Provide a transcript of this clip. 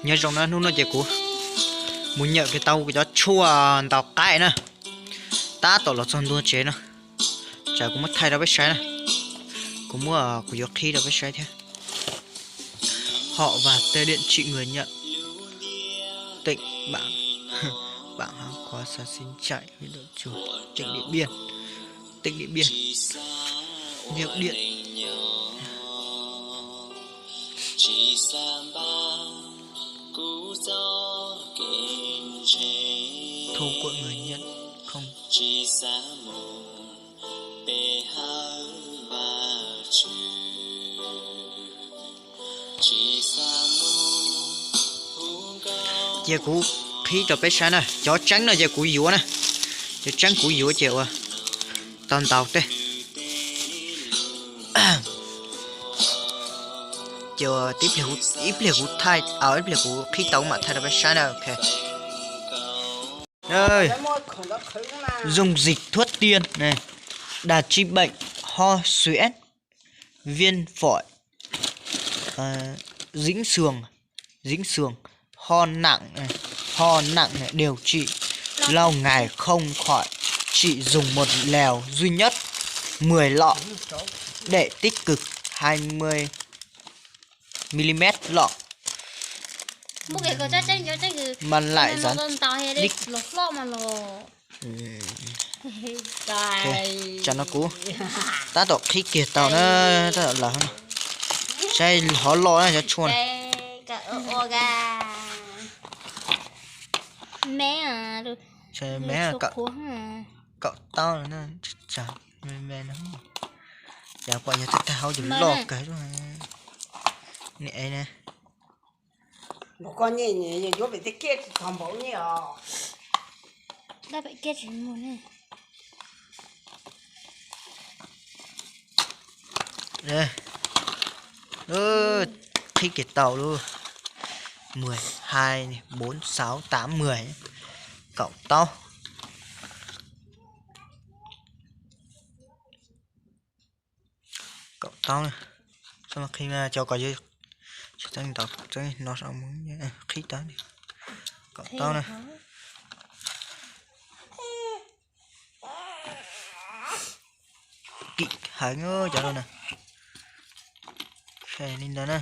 Nyob zoo na, hnub no ces kuv mus nyam kiag tau kuv cov tshuaj ntaus qaib na, tab tom los txog ntua tsev no, tsam kuv muab thaij rau peb saib na. Kuv muab, kuv yuav qhib rau peb saib thiab. Họ và tên điện thoại người nhận. Tỉnh bạn, bạn Hán Khóa xã Sinh Trại, huyện Tủa Chùa, tỉnh Điện Biên. Tỉnh Điện Biên. Niêm yết. Thu của người nhận không. Ces kuv qhib rau peb saib na, cov tseeb no ces kuv yuav na, cov tseeb kuv yuav ces ua tau ntaus tej. Ces ib pliag kuv thaij, ib pliag kuv qhib tau mam thaij rau peb saib na, ok. Dung dịch thuốc tiên này, đạt trị bệnh ho suyễn, viêm phổi, ờ, dính sườn, dính sườn, ho nặng, ho nặng này, điều trị lâu ngày không khỏi, chỉ dùng một liều duy nhất, mười lọ, để tích cực hai mươi mi-li-mét lọ. Mà lại gián đích. Tsam no kuv tab tom qhib kiag tau na, tab tom lawv no. Saib hov loj na cov tshuaj na. Kaum tau na, me me no. Cas pom yog tag tag hauv ces loj kawg. Niam es na. Koj nyij yuav pem tej kiaj tsis txog npaum nyij os. Qhib kiag tau lub mười hai, bốn, sáu, tám, mười. Kaum tau. Kaum tau. Txhob qhib, cov ko yog tseeb ntau, tseeb no, qhib tau. Kaum tau na. Kim heev cov no na. Li ntawd na.